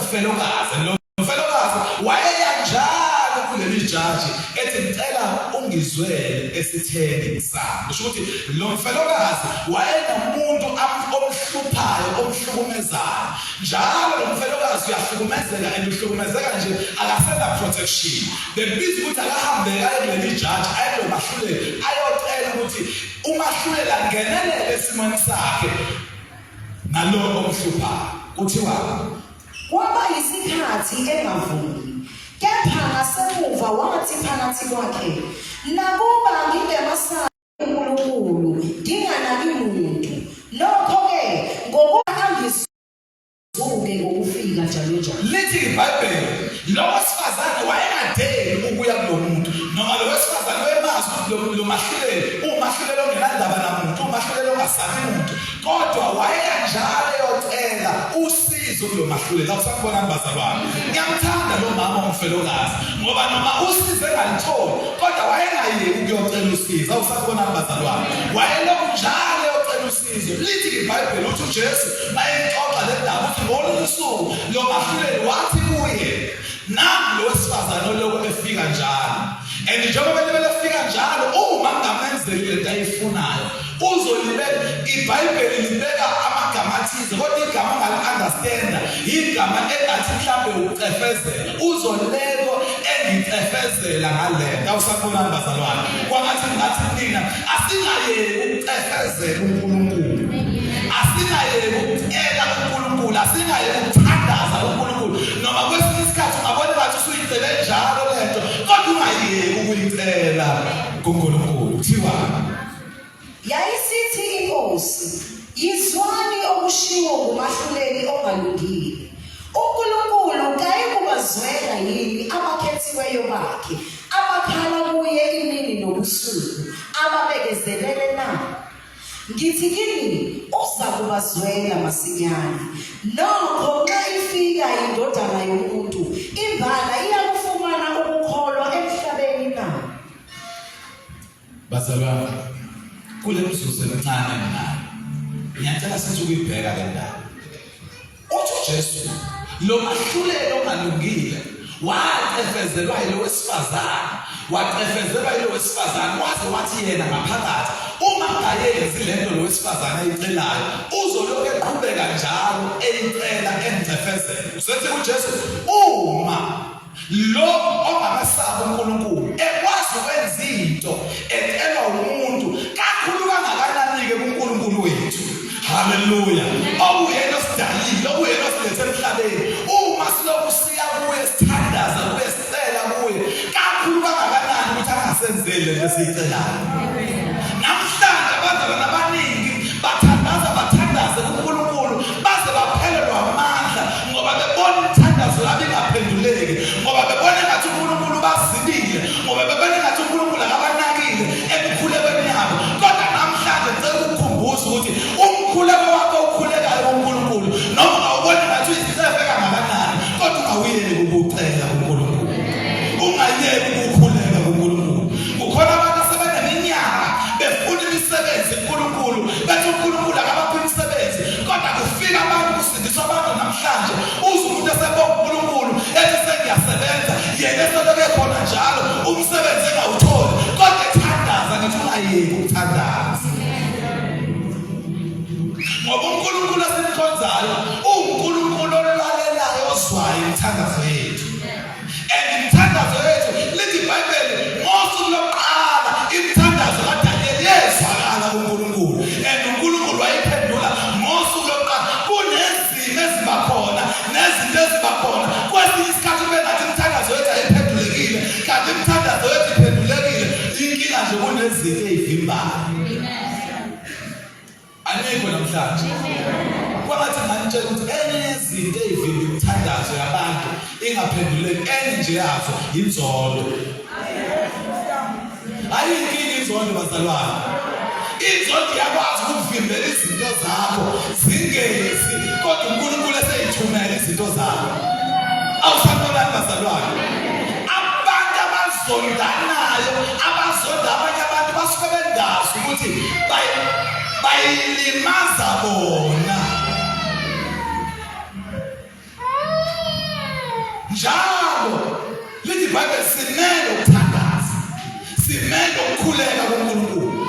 Kwakunomfelokazi, lo mfelokazi wayeya njalo kuleli jaji ethi ngicela ungizwele esitheni sami. Kusho ukuthi lo mfelokazi wayenomuntu omhluphayo, omhlukumezayo njalo. Lo mfelokazi uyahlukumezeka and uhlukumezeka nje akasena protection. Bekubiza ukuthi akahambe aye kuleli jaji, aye kulo mahluleli, ayocela ukuthi umahluleli angenelele esimweni sakhe nalo omhluphayo. Kuthiwa Kwaba yisikhathi engavumi, kepha ngasemuva wathi phakathi kwakhe, Nakuba ngingemasabi uNkulunkulu, nginganaki muntu, nokho-ke ngokuba angizuke ngokufika njalo njalo. Lithi iBhayibheli lo wesifazane wayengadeli ukuya kulo muntu, noma lo wesifazane wayemazi ukuthi lo mahluleli uwumahluleli ongenandaba namuntu, uwumahluleli ongasabi muntu, kodwa wayeya njalo eyocela usizo kulo mahluleli. Awusakubonani bazalwane? Ngiyamthanda lo mama omfelokazi ngoba noma usizo engalitholi kodwa wayengayeki ukuyocela usizo. Awusakubonani bazalwane? Wayelokhu njalo eyocela usizo. Lithi iBhayibheli uthi uJesu mayexoxa le ndaba uthi ngolunye usuku lo mahluleli wathi kuye, nangu lo wesifazane olokhu efika njalo, and njengoba elibele efika njalo, uma ngingamenzeli lento ayifunayo uzolibeka. IBhayibheli libeka amagama athize, kodwa igama ongali-understanda igama engathi mhlawumbe ucefezela, uzoleko engicefezela ngalento. Awusakubonani bazalwane? Kwangathi ngathi nina asingayeki ukucefezela uNkulunkulu, asingayeki ukucela uNkulunkulu, asingayeki ukuthandaza uNkulunkulu. Noma kwesinye isikhathi ungabona ngathi usuyicele njalo lento, kodwa ungayeki ukuyicela kuNkulunkulu. Kuthiwa Yayisithi inkosi, Yizwani okushiwo ngumahluleli ongalungile. UNkulunkulu kayikubazwela yini abakhethiweyo bakhe, abakhala kuye imini nobusuku, ababekezelele na? Ngithi kini, uzakubazwela masinyane. Nokho nxa ifika iNdodana yomuntu, imbala iyakufumana ukukholwa emhlabeni na? Bazalwane, kule mzuzu emincane enginayo, ngiyacela sithi ukuyibheka le ndaba. Uthi uJesu, lo mahluleli ongalungile wacefezelwa yilo wesifazane, wacefezelwa yilo wesifazane, waze wathi yena ngaphakathi, uma ngayenzi lento lo wesifazane ayicelayo, uzolokhu eqhubeka njalo eyicela engicefezela. Usethi uJesu, uma Lo ongamesabi uNkulunkulu ekwazi ukwenza into ecelwa umuntu, kakhulu kangakanani-ke kuNkulunkulu wethu. Haleluya! Okuyena osidalile, okuyena osilethe emhlabeni. Uma silokhu siya kuye, sithandaza kuye, sicela kuye, kakhulu kangakanani ukuthi angasenzeli lento esiyicelayo. Namhlanje abazalwane abaningi bathandaza, bathandaze kuNkulunkulu baze baphelelwa amandla ngoba bebona imithandazo yabo ingaphenduleki, ngoba bebona engathi uNkulunkulu ubazibile, ngoba bebona engathi uNkulunkulu akabanakile emikhulekweni yabo. Kodwa namhlanje ngicela ukukukhumbuza ukuthi umkhuleko wakho ukhulekayo kuNkulunkulu, noma ungawubona engathi uyisefe kangakanani, kodwa ungawuyeki ukucela kuNkulunkulu, ungayeki ukukhuleka kuNkulunkulu. Kukhona abantu asebeneminyaka befuna imisebenzi kuNkulunkulu, bethi uNkulunkulu akabaphi imisebenzi, kodwa kufika abantu kusindiswa abantu namhlanje, uze umuntu esebonga uNkulunkulu ethi sengiyasebenza, yena eseloke khona njalo umsebenzi engawutholi, kodwa ethandaza. Ngithi ungayeki ukuthandaza, ngoba uNkulunkulu esimkhonzayo uwuNkulunkulu olalelayo, ozwayo imithandazo yethu. And imithandazo yethu, lithi iBhayibheli, ngosuku lokuqala imithandazo kaDaniyeli yezwakala kuNkulunkulu, and uNkulunkulu wayiphendula ngosuku lokuqala. Kunezimo eziba khona nezinto eziba khona kwesinye isikhathi kube ngathi imithandazo yethu ayiphendulekile, kanti imithandazo yethu iphendulekile. Inkinga nje kunezinto ey'vimbayo. Anikho namhlanje. Kwangathi nganitshela ukuthi enye yezinto eyivimba imithandazo yabantu ingaphenduleki, enye nje yazo yinzondo. Ayinkinga inzondo bazalwane. Inzondo iyakwazi ukuvimbela izinto zakho zingezi, kodwa uNkulunkulu eseyithumela izinto zakho. Awusanibonani bazalwane? Abantu abazondanayo, abazonda abanye abantu basuke bengazi ukuthi bayilimaza bona. Njalo lithi iBhayibheli simele ukuthandaza, simele ukukhuleka kuNkulunkulu.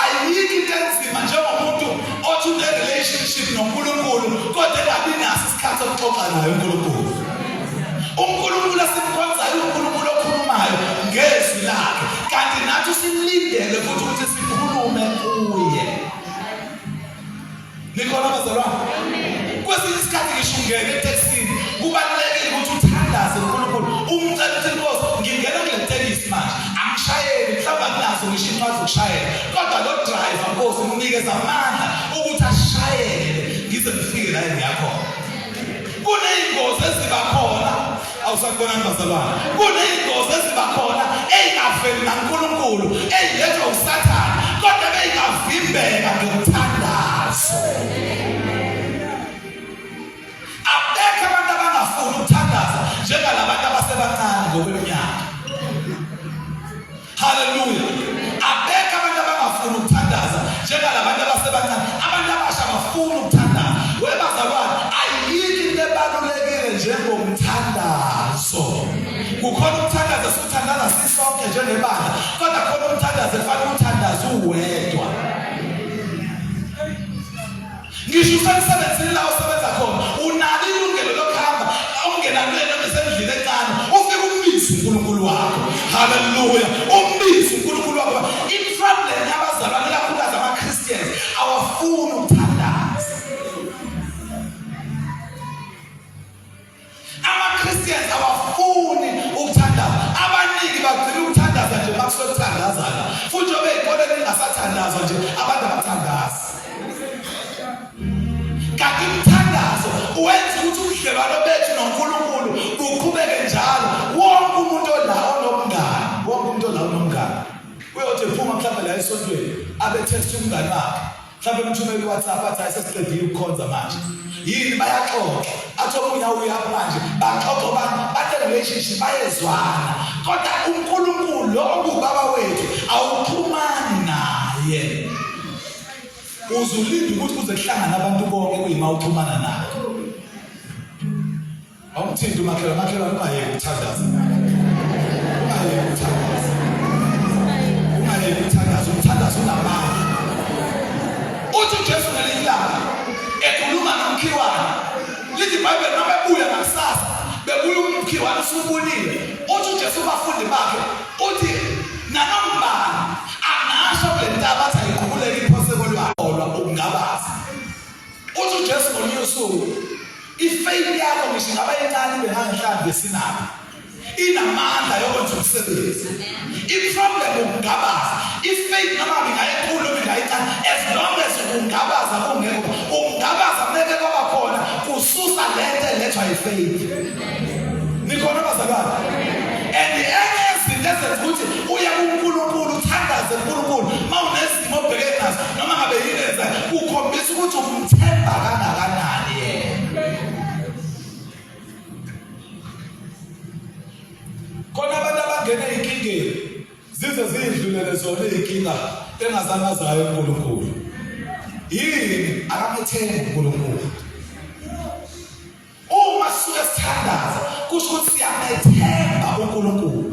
Ayikho into enzima njengomuntu othi une-relationship noNkulunkulu kodwa engabi naso isikhathi sokuxoxa naye uNkulunkulu. UNkulunkulu esimkhonzayo uNkulunkulu okhulumayo ngezwi lakhe, kanti nathi usilindele futhi ukuthi sikhulume kuye. Nikhona bazalwane? Kwesinye isikhathi ngisho ungena etekisini kubalulekile ukuthi uthandaze uNkulunkulu umcele ukuthi Nkosi ngingena kule tekisi manje angishayeli mhlawumbe anginazo ngisho incwadi zokushayela kodwa lo driver Nkosi nginikeza amandla ukuthi ashayele ngize ngifike la engiyakhona. Kuneyingozi eziba khona awusakubonani bazalwane kuneyingozi eziba khona eyingaveli naNkulunkulu eyilethwa uSathane kodwa beyingavimbeka ngomthandazo abekho abantu abangafuni ukuthandaza njengalabantu abasebancane ngokweminyaka Haleluya. Abekho abantu abangafuni ukuthandaza njengalabantu abasebancane. Abantu abasha abafuni ukuthandaza. Webazalwane, ayikho into ebalulekile njengomthandazo. Kukhona umthandazo esithandaza sisonke njengebandla, kodwa khona umthandazo efanele uthandaze uwedwa. Ngisho usemsebenzini la osebenza khona unalo ilungelo lokuhamba ungena kule noma isendlini encane ufike umbize uNkulunkulu wakho. Haleluya, umbize uNkulunkulu wakho. I-problem yabazalwane ikakhulukazi ama-Christians awafuni ukuthandaza. AmaChristians awafuni ukuthandaza. Abaningi bagcina ukuthandaza nje makusuke kuthandazana. Futhi njengoba ey'koleni ingasathandazwa nje abantu abathandazi. Kanti umthandazo wenza ukuthi ubudlelwano bethu noNkulunkulu buqhubeke njalo. Wonke umuntu ola onomngani, wonke umuntu ola onomngani. Uyothi ephuma mhlawumbe la esontweni abe test umngani wakhe. Mhlawumbe umthumele iWhatsApp athi hayi sesiqedile ukukhonza manje. Yini bayaxoxa. Athi omunye awuyaphi manje baxoxa abantu bathe relationship bayezwana. Kodwa uNkulunkulu lo ongubaba wethu awuxhumani naye. Uzulinde ukuthi kuze kuhlangane abantu bonke kuyima uxhumana naye. Awumthinti umakhelwane, makhelwane ungayeki ukuthandaza. Ungayeki ukuthandaza. Ungayeki ukuthandaza, umthandazo unamandla. Uthi uJesu ngelinye ilanga ekhuluma nomkhiwane, lithi iBhayibheli noma ebuya ngakusasa, bebuya umkhiwane usubunile. Uthi uJesu kubafundi bakhe, uthi nanombani angasho kule ntaba athi ayiqubuleke iphose kolwandle ukungabaza. Uthi uJesu ngolunye usuku ifaith yakho ngisho ingaba incane ibe ngangenhlamvu yesinaphi inamandla yokwenza umsebenzi. I-problem ukungabaza. I-faith noma ingayikhulu noma ingayincane as long as ukungabaza kungekho ukungabaza meke kwaba khona kususa lento elethwa yi-faith. Nikhona bazalwane? And enye yezinto ezenza ukuthi uye kuNkulunkulu uthandaze kuNkulunkulu uma unezimo obhekene nazo noma ngabe yini enza kukhombisa ukuthi umthemba kangakanani yena. Khona abantu abangena ey'nkingeni zize ziyidlulele zona iy'nkinga engazange azayo uNkulunkulu. Yini akamethembi uNkulunkulu. Uma sisuke sithandaza kusho ukuthi siyamethemba uNkulunkulu.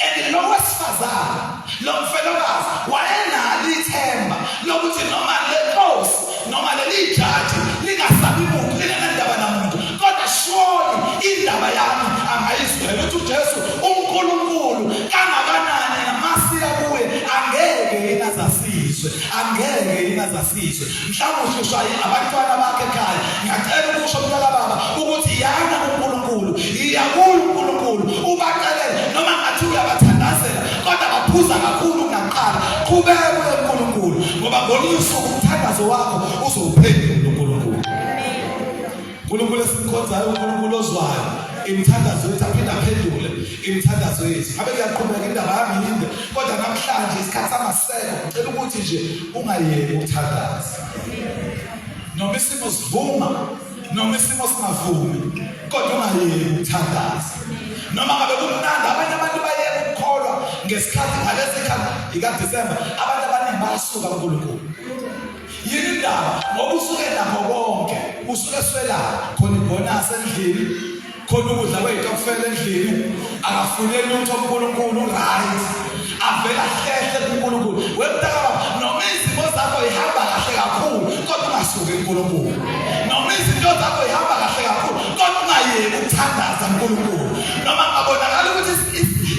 And lo wesifazane lo mfelokazi wayenalo ithemba lokuthi noma le nkosi noma leli jaji lingasabi muntu lingenandaba namuntu kodwa surely indaba yami angayizwela ukuthi uJesu uNkulunkulu kangakanani namasiya kuye angeke yena azasizwe angeke yena azasizwe mhlawumbe uhlushwa abantwana bakhe ekhaya ngiyacela ukusho mntaka baba ukuthi yana kuNkulunkulu yiya kuye uNkulunkulu ubacelele noma ngathi uyabathandazela kodwa baphuza kakhulu kunakuqala qhubeka kuye uNkulunkulu ngoba ngolunye usuku umthandazo wakho uzowuphendula uNkulunkulu uNkulunkulu esimkhonzayo uNkulunkulu ozwayo imithandazo yethu aphinde aphendule imithandazo yethu ngabe kuyaqhubeka indaba yami yinde kodwa namhlanje isikhathi sangasekho ngicela ukuthi nje ungayeki ukuthandaza noma isimo sivuma noma isimo singavumi kodwa ungayeki ukuthandaza noma ngabe kumnandi abanye abantu bayeka ukukholwa ngesikhathi ngalesi khathi ikaDisemba abantu abaningi bayasuka kuNkulunkulu Yini indaba? Ngoba usuke nakho konke, usuke eswelayo khona ibonus endlini. Khona ukudla kwey'tokufela endlini, akafuneli lutho kuNkulunkulu, right. Avele ahlehle kuNkulunkulu. Wemntaka noma izimo zakho ihamba kahle kakhulu, kodwa ungasuki kuNkulunkulu. Noma izinto zakho ihamba kahle kakhulu, kodwa ungayeki ukuthandaza kuNkulunkulu. Noma kungabonakala ukuthi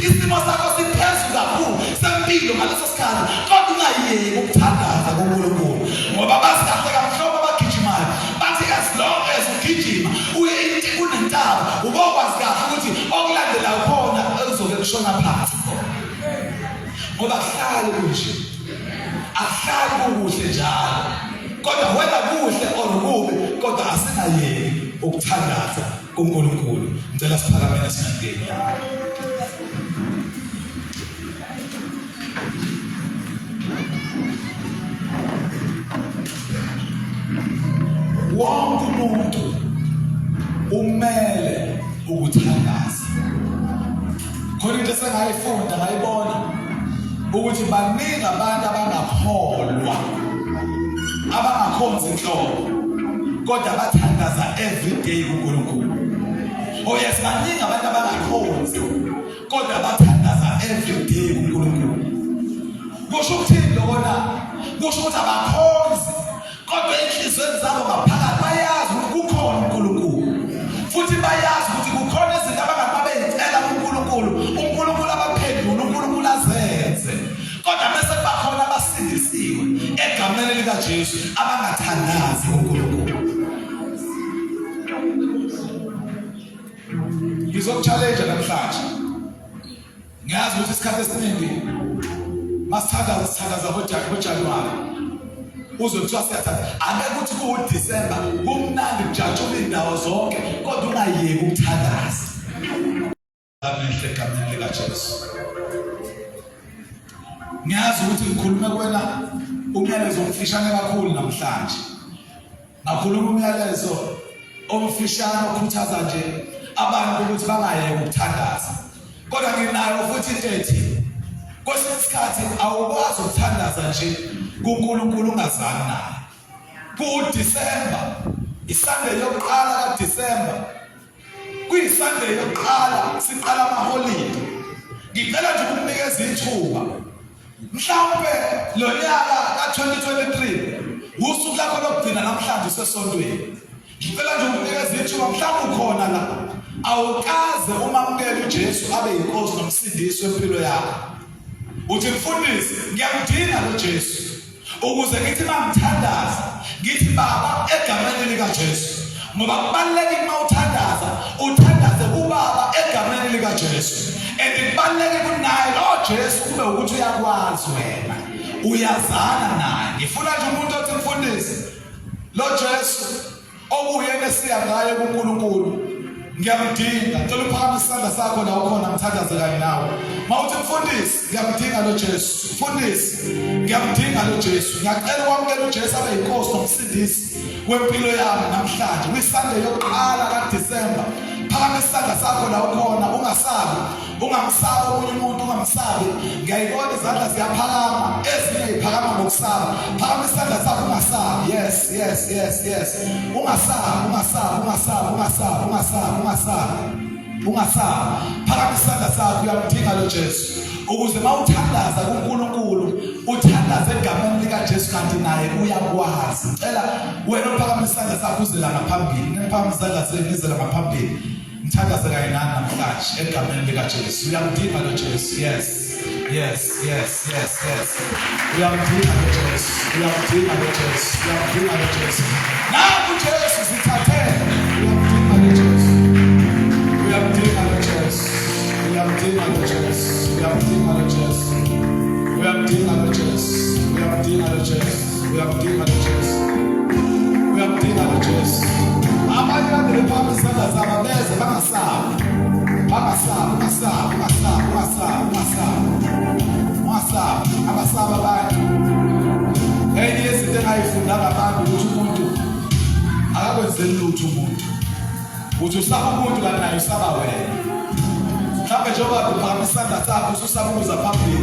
isimo sakho siphezulu kakhulu sempilo ngaleso sikhathi, kodwa ungayeki ukuthandaza kuNkulunkulu. Ngoba bazi kahle kamhlophe abagijimayo, bathi as long as ugijima uye kunentaba, ubokwazi kahle ukuthi okulandelayo khona kuzobe kushona phansi khona. Ngoba kuhlale kunje, akuhlali kukuhle njalo, kodwa whether kuhle or kubi, kodwa asingayeki ukuthandaza kuNkulunkulu. Ngicela siphakamele singangeni. Wonke umuntu umele ukuthandaza. Khona into esengayifunda ngayibona ukuthi baningi abantu abangakholwa abangakhonzi inhlobo kodwa bathandaza every day kuNkulunkulu. Oh yes, baningi abantu abangakhonzi kodwa bathandaza every day kuNkulunkulu. Kusho ukuthini lokho na? Kusho ukuthi abakhonzi kodwa enhliziyweni zabo ngaphakathi bayazi ukuthi kukhona uNkulunkulu, futhi bayazi ukuthi kukhona izinto abangathi babeyicela kuNkulunkulu, uNkulunkulu abaphendule, uNkulunkulu azenze. Kodwa bese kuba khona abasindisiwe egameni likaJesu abangathandazi kuNkulunkulu. Ngizokuchallenge namhlanje. Ngiyazi ukuthi isikhathi esiningi masithandaza sithandaza ngoJanuwari, uzwe kuthiwa siyathandaza, ake kuthi kuwuDisemba kumnandi kujatshulwa iy'ndawo zonke, kodwa ungayeki ukuthandaza. Amehle egameni likaJesu. Ngiyazi ukuthi ngikhulume kuwena umyalezo omfishane kakhulu namhlanje. Ngakhuluma umyalezo omfishane okhuthaza nje abantu ukuthi bangayeki ukuthandaza. Kodwa nginayo futhi into ethi kwesinye isikhathi awukwazi ukuthandaza nje kuNkulunkulu ungazani naye. KuDisemba, iSunday yokuqala kaDisemba, kuyiSunday yokuqala siqala amaholide. Ngicela nje ukukunikeza ithuba. Mhlawumbe lo nyaka ka-2023 usuku lakho lokugcina namhlanje usesontweni. Ngicela nje ukunikeza ithuba, mhlawumbe ukhona la awukaze umamukele uJesu abe yinkosi nomsindisi wempilo yakho. Uthi mfundisi, ngiyamdinga lo Jesu ukuze ngithi mangithandaza ngithi baba egameni likaJesu, ngoba kubalulekile uma uthandaza uthandaze kubaba egameni likaJesu, and kubaluleke kunaye lo Jesu kube ukuthi uyakwazi wena uyazana naye. Ngifuna nje umuntu othi mfundisi, lo Jesu okuyena esiya ngaye kuNkulunkulu ngiyamdinga. Ngicela uphakamise isandla sakho la ukhona, ngithandaze kanye nawe. Mawuthi mfundisi, ngiyamdinga lo Jesu, mfundisi ngiyamdinga lo Jesu, ngiyacela ukwamukela uJesu abe yinkosi nomsindisi wempilo yami namhlanje kwiSunday yokuqala kaDisemba. Phakamisa isandla sakho la ukhona, ungasabi, ungamsabi omunye umuntu, ungamsabi. Ngiyayibona izandla ziyaphakama, ezinye ziphakama ngokusaba. Phakamisa isandla sakho, ungasabi. Yes, yes, yes, yes. Ungasabi, ungasabi, ungasabi, ungasabi, ungasabi, ungasabi, ungasabi. Phakamisa isandla sakho, uyamdinga lo Jesu, ukuze mawuthandaza kuNkulunkulu uthandaze egameni likaJesu kanti naye uyakwazi. Cela wena uphakamise isandla sakho uze la ngaphambili, niphakamisa isandla senu nize la ngaphambili, ngithandaze kanye nani namhlanje egameni likaJesu. Uyamdinga lo Jesu. Yes, yes, yes, yes, yes. Uyamdinga lo Jesu, uyamdinga lo Jesu, uyamdinga lo Jesu. Nangu Jesu, zithathele. Uyamdinga lo Jesu, uyamdinga lo Jesu, uyamdinga lo Jesu, uyamdinga lo Jesu, uyamdinga lo Jesu, uyamdinga lo Jesu, uyamdinga lo Jesu, uyamdinga lo Jesu. Abanye kade bephakamisa izandla zabo beze bangasabi, bangasabi, ungasabi, ungasabi, ungasabi, ungasabi, ungasabi, abasabi abantu. Enye yezinto engayifunda ngabantu ukuthi umuntu akakwenzeli lutho umuntu. Uthi usaba umuntu kanti naye usaba wena. Mhlawumbe njengoba uphakamisa isandla sakho ususaba ukuza phambili.